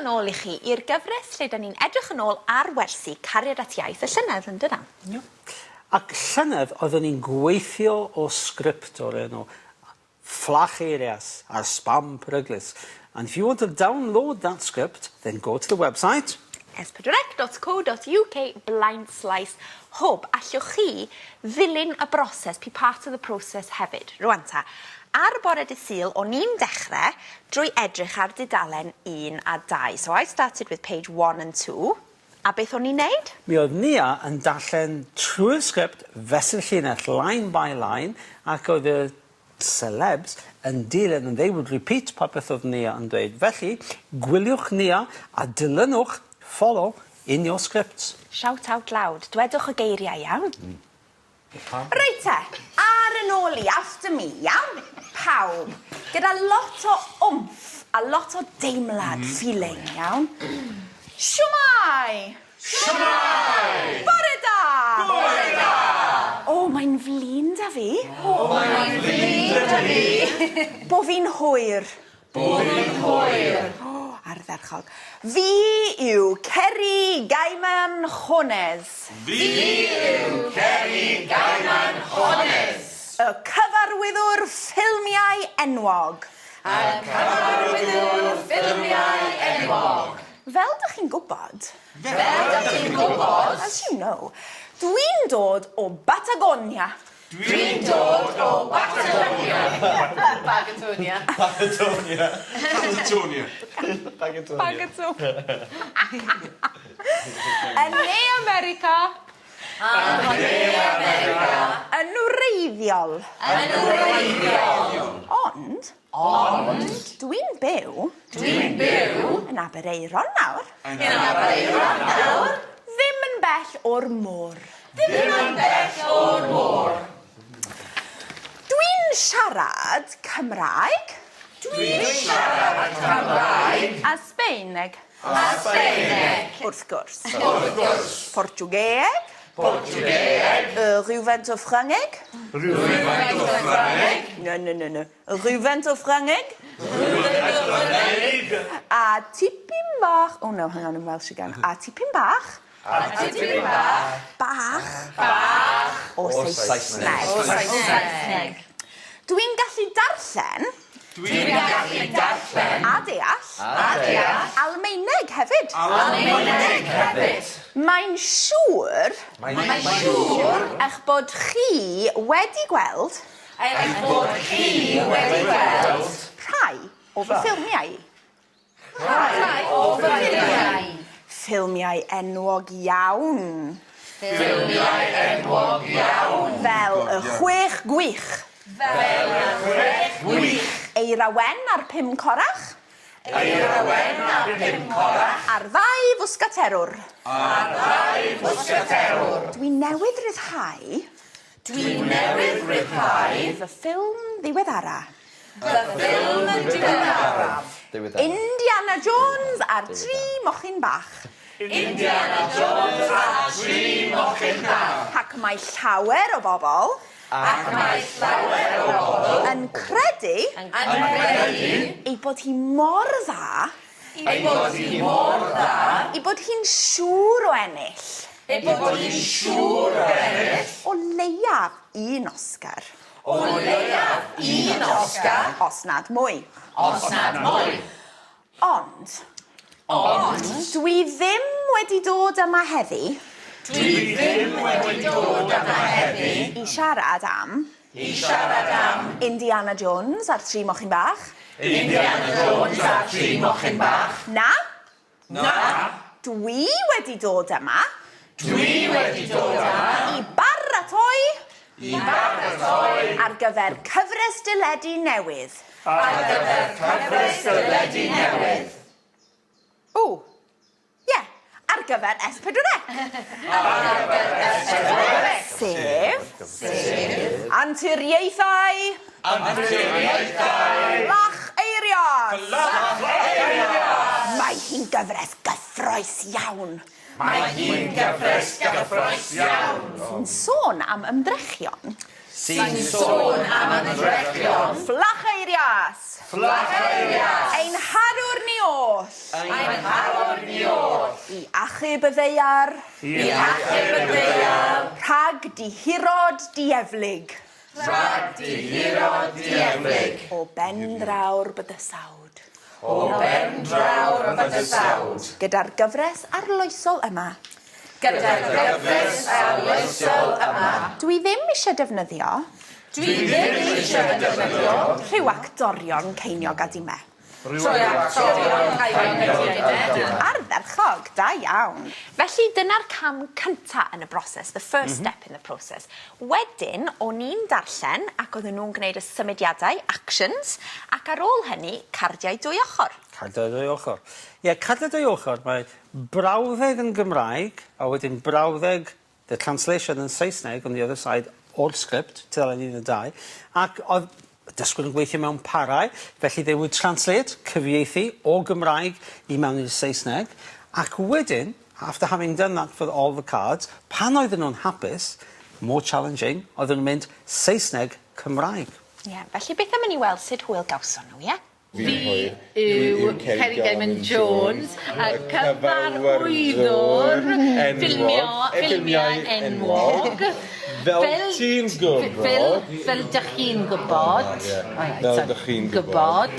Croeso nôl i chi i'r gyfres lle 'da ni'n edrych yn ôl ar wersi Cariad at Iaith y llynedd, yn dydan? Ie. Ac llynedd oeddwn ni'n gweithio o sgript o'r enw Fflach Eirias a'r Sbam Peryglus. And if you want to download that script, then go to the website. s4c.co.uk blaenslaes hwb. Allwch chi ddilyn y broses, be part of the process hefyd. Rwan ta, ar bore dydd Sul, o'n i'n dechrau drwy edrych ar dudalen 1 a 2. So I started with page 1 and 2. A beth o'n i'n neud? Mi oedd Nia yn darllen trwy'r sgript fesul llinell, line by line, ac oedd y celebs yn dilyn and they would repeat popeth oedd Nia yn dweud. Felly, gwyliwch Nia a dilynwch, follow, in your scripts. Shout out loud. Dwedwch y geiriau, iawn? Reit te, ar yn ôl i, after me, iawn? Pawb, gyda lot o wmff a lot o deimlad, feeling, iawn? Shwmae! Shwmae! Bore da! Bore da! O, mae'n flin 'da fi. O, mae'n flin 'da fi. Bo fi'n hwyr. Bo fi'n hwyr. O, ardderchog. Fi yw Ceri Gaiman Jones. Fi yw Ceri Gaiman Jones. Y cyfarwyddwr ffilmiau enwog. Y cyfarwyddwr ffilmiau enwog. Fel dych chi'n gwybod. Fel dych chi'n gwybod. As you know. Dwi'n dod o Batagonia. Dwi'n dod o Batagonia. Bagatonia. Bagatonia. Patatonia. Bagatonia. Bagatonia. Yn Ne America. Yn Ne America. Yn wreiddiol. Yn wreiddiol. Ond. Ond. Dwi'n byw. Dwi'n byw. Yn Aberaeron nawr. Yn Aberaeron nawr. Ddim yn bell o'r môr. Ddim yn bell o'r môr. Dwi'n siarad Cymraeg. Dwi'n siarad Cymraeg. A Sbaeneg. A Sbaeneg. Wrth gwrs. Wrth gwrs. Portiwgeeg. Portiwgeeg. Rhywfaint o Ffrangeg. Rhywfaint o Ffrangeg. Na, na, na, na. Rhywfaint o Ffrangeg. Rhywfaint o Ffrangeg. A tipyn bach... Oh no, hang on, I'm Welsh again. A tipyn bach. A tipyn bach. Bach. Bach. O Saesneg. O Saesneg. Dwi'n gallu darllen. Dwi'n gallu darllen. A deall. A deall. Almaeneg hefyd. Almaeneg hefyd. Mae'n siŵr. Mae'n siŵr. Eich bod chi wedi gweld. Eich bod chi wedi gweld. Rhai o fy ffilmiau i. Rhai o fy ffilmiau i. Ffilmiau enwog iawn. Ffilmiau enwog iawn. Fel Y Chwech Gwych. Fel Y Chwech Gwych. Eira Wen a'r Pum Corach. Eira Wen a'r Pum Corach. A'r Ddau Fwsgaterwr. A'r Ddau Fwsgaterwr. Dwi newydd ryddhau. Dwi newydd ryddhau. Fy ffilm ddiweddara. Fy ffilm diweddaraf. Indiana Jones a'r Tri Mochyn Bach. Indiana Jones a'r Tri Mochyn Bach. Ac mae llawer o bobl. Ac mae llawer o bobl. Yn credu. Yn credu. Ei bod hi mor dda. Ei bod hi mor dda. Ei bod hi'n siŵr o ennill. Ei bod hi'n siŵr o ennill. O leiaf un Oscar. O leiaf un Oscar. Os nad mwy. Os nad mwy. Ond. Ond. Dwi ddim wedi dod yma heddi. Dwi ddim wedi dod yma heddi. I siarad am. I siarad am. Indiana Jones a'r Tri Mochyn Bach. Indiana Jones a'r Tri Mochyn Bach. Na. Na. Dwi wedi dod yma. Dwi wedi dod yma. I baratoi. I baratoi. Ar gyfer cyfres deledu newydd. Ar gyfer cyfres deledu newydd. O! Ie, ar gyfer S4C. Ar gyfer S4C. Sef. Sef. Anturiaethau. Anturiaethau. Fflach Eirias. Fflach Eirias. Mae hi'n gyfres gyffrous iawn. Mae hi'n gyfres gyffrous iawn. Sy'n sôn am ymdrechion. Sy'n sôn am ymdrechion. Fflach Eirias. Fflach Eirias. Ein harwr ni oll. Ein Mae'n parod ni oll. I achub y ddaear. I achub y ddaear. Rhag dihirod dieflig. Rhag dihirod dieflig. O ben draw'r bydysawd. O ben draw'r bydysawd. Gyda'r gyfres arloesol yma. Gyda'r gyfres arloesol yma. Dwi ddim eisiau defnyddio. Dwi ddim eisiau defnyddio. Rhyw actorion ceiniog a dime. Trwy actorion ceiniog a dime. Ardderchog, da iawn. Felly dyna'r cam cynta yn y broses, the first step in the process. Wedyn, o'n i'n darllen ac oedden nhw'n gwneud y symudiadau, actions, ac ar ôl hynny, cardiau dwy ochr. Cardiau dwy ochr. Ie, cardiau dwy ochr, mae brawddeg yn Gymraeg, a wedyn brawddeg, the translation yn Saesneg on the other side o'r sgript, tudalen 12, ac oedd dysgwyr yn gweithio mewn parau, felly they would translate, cyfieithu, o Gymraeg i mewn i'r Saesneg, ac wedyn, after having done that for all the cards, pan oedden nhw'n hapus, more challenging, oedden nhw'n mynd Saesneg, Cymraeg. Ie, felly beth am i ni weld sut hwyl gawson nhw, ie? Fi yw Kerry Gaiman Jones, y cyfarwyddwr ffilmio, ffilmiau enwog. Fel ti'n gwybod. Fel, fel dych chi'n gwybod. Fel dych chi'n gwybod.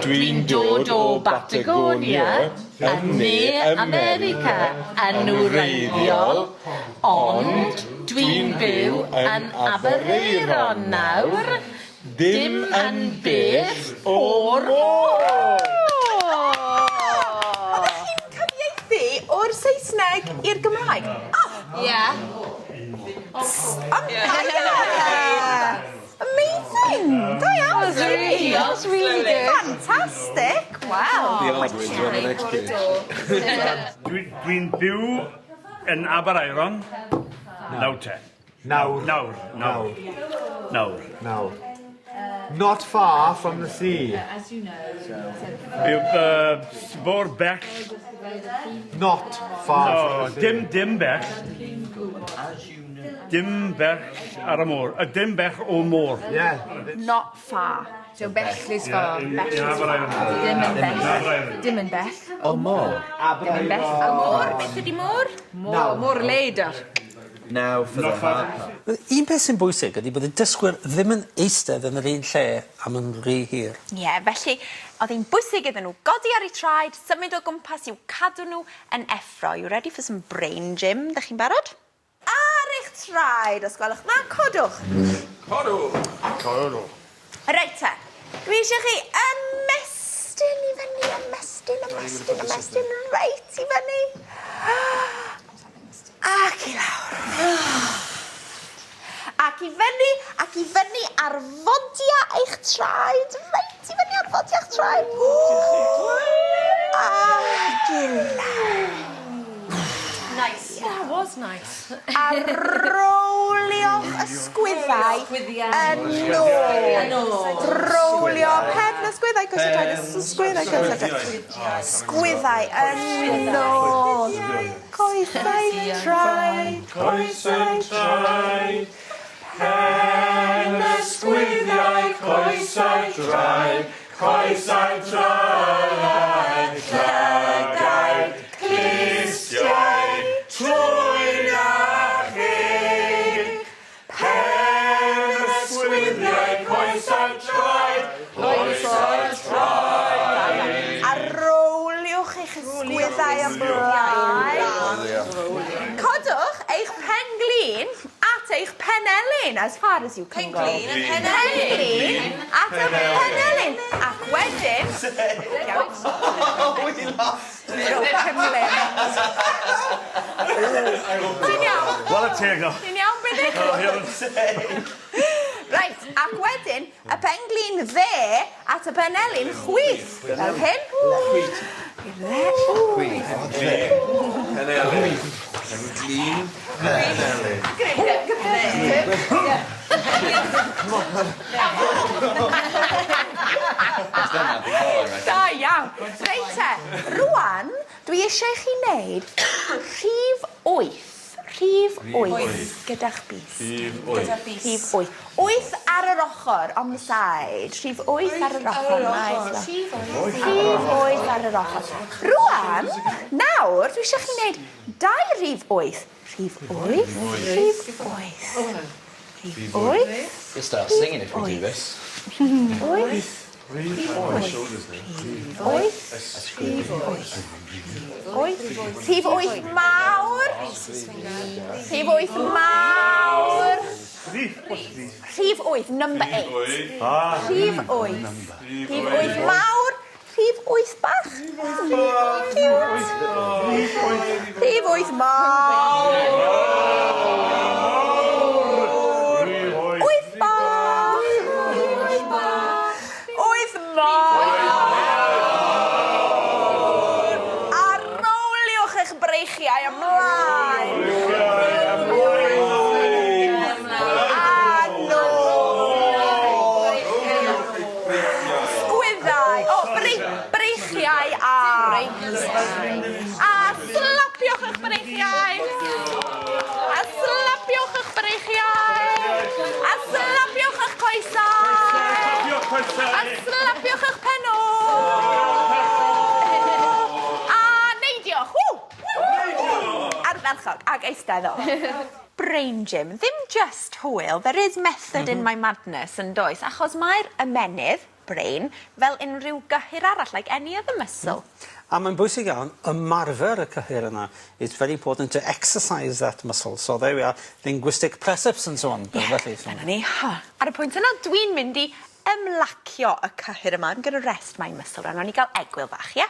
Dwi'n dod o Batagonia yn Ne America yn wreiddiol, ond dwi'n byw yn Aberaeron nawr. Dim yn bell o'r môr! Oeddech chi'n cyfieithu o'r Saesneg i'r Gymraeg? Oh! Ie. Amazing! Da iawn! That was really, that was really good. Fantastic! Wow! The old words are on the next page. Dwi'n byw yn Aberaeron. Nawr te. Nawr. Nawr. Nawr. Nawr. Nawr. Not far from the sea. Yw, mor bell. Not far O, from the sea. dim, dim bell. Dim bell ar y môr. Y dim bell o môr. Yeah. Not far. So bell is far. Yn Aberaeron. Dim yn bell. Dim yn bell. O môr. Dim yn bell. A môr? Beth ydi môr? Môr, môr leidr. Now for the hard part. Un peth sy'n bwysig ydy bod y dysgwyr ddim yn eistedd yn yr un lle am yn rhy hir. Ie, yeah, felly oedd hi'n bwysig iddyn nhw godi ar eu traed, symud o gwmpas i'w cadw nhw yn effro. You ready for some brain gym? Dych chi'n barod? Ar eich traed, os gwelwch dda, codwch. Codwch. Codwch. Reit te, dwi eisiau chi ymestyn i fyny, ymestyn, ymestyn, ymestyn, reit i fyny. Ac i lawr. Ac i fyny, ac i fyny ar fodia eich traed. Reit i fyny ar fodia eich traed. Ac i lawr. Nice. That was nice. A rowliwch ysgwyddau yn ôl. Yn ôl. Rowlio pen ysgwyddau, coesau traed, ysgwyddau, coesau traed. Sgwyddau yn ôl. Coesau traed, Coesau traed, pen ysgwyddiau, coesau traed, coesau traed, llygaid, clustiau, trwyn a cheg. Pen ysgwyddiau, coesau traed, coesau traed. A rowliwch eich ysgwyddau ymlaen. Codwch eich pen-glin at eich penelin, as far as you can go. Pen-glin a penelin. Pen-glin at y penelin. Ac wedyn... We lost. Penelin. Ti'n iawn? Wel y teg o. Ti'n iawn, Bridget? O, iawn. Reit, ac wedyn, y pen-glin dde at y penelin chwith. Fel hyn. Chwith. Penelin. Pen-glin. Penelin. Da iawn. Reit te, rwan, dwi eisiau i chi wneud rhif 8. Rhif 8 gyda'ch bys. Rhif 8. Rhif 8. 8 ar yr ochr, on the side. Rhif 8 ar yr ochr. Nice. Rhif 8 ar yr ochr. Rwan, nawr, dwi eisiau chi wneud dau rhif 8. Rhif 8, rhif 8. Rhif 8. You'll start singing if we do this. 8. Rhif 8. Rhif 8. 8. Rhif 8 mawr. Rhif 8 mawr. Rhif 8, number 8. Rhif 8. Rhif 8 mawr. Rhif 8 bach. Cute. Rhif 8 mawr. 8 bach. 8 mawr. A rowliwch eich breichiau ymlaen. A nôl. Sgwyddau. O, breichiau a... A slapiwch eich breichiau. A slapiwch eich breichiau. A slapiwch eich coesau. A slapiwch eich pen ôl. A neidiwch. Ww! Ardderchog. Ac eisteddwch. Brain gym. Ddim just hwyl. There is method in my madness yn does. Achos mae'r ymennydd, brain, fel unrhyw gyhyr arall, like any other muscle. A mae'n bwysig iawn ymarfer y cyhyr yna. It's very important to exercise that muscle. So there we are, linguistic precepts and so on. Ie, Felly, so. dyna ni. Ha. Ar y pwynt yna, dwi'n mynd i ymlacio y cyhyr yma. I'm going to rest my muscle. Rwan, nawn ni gael egwyl fach, ie?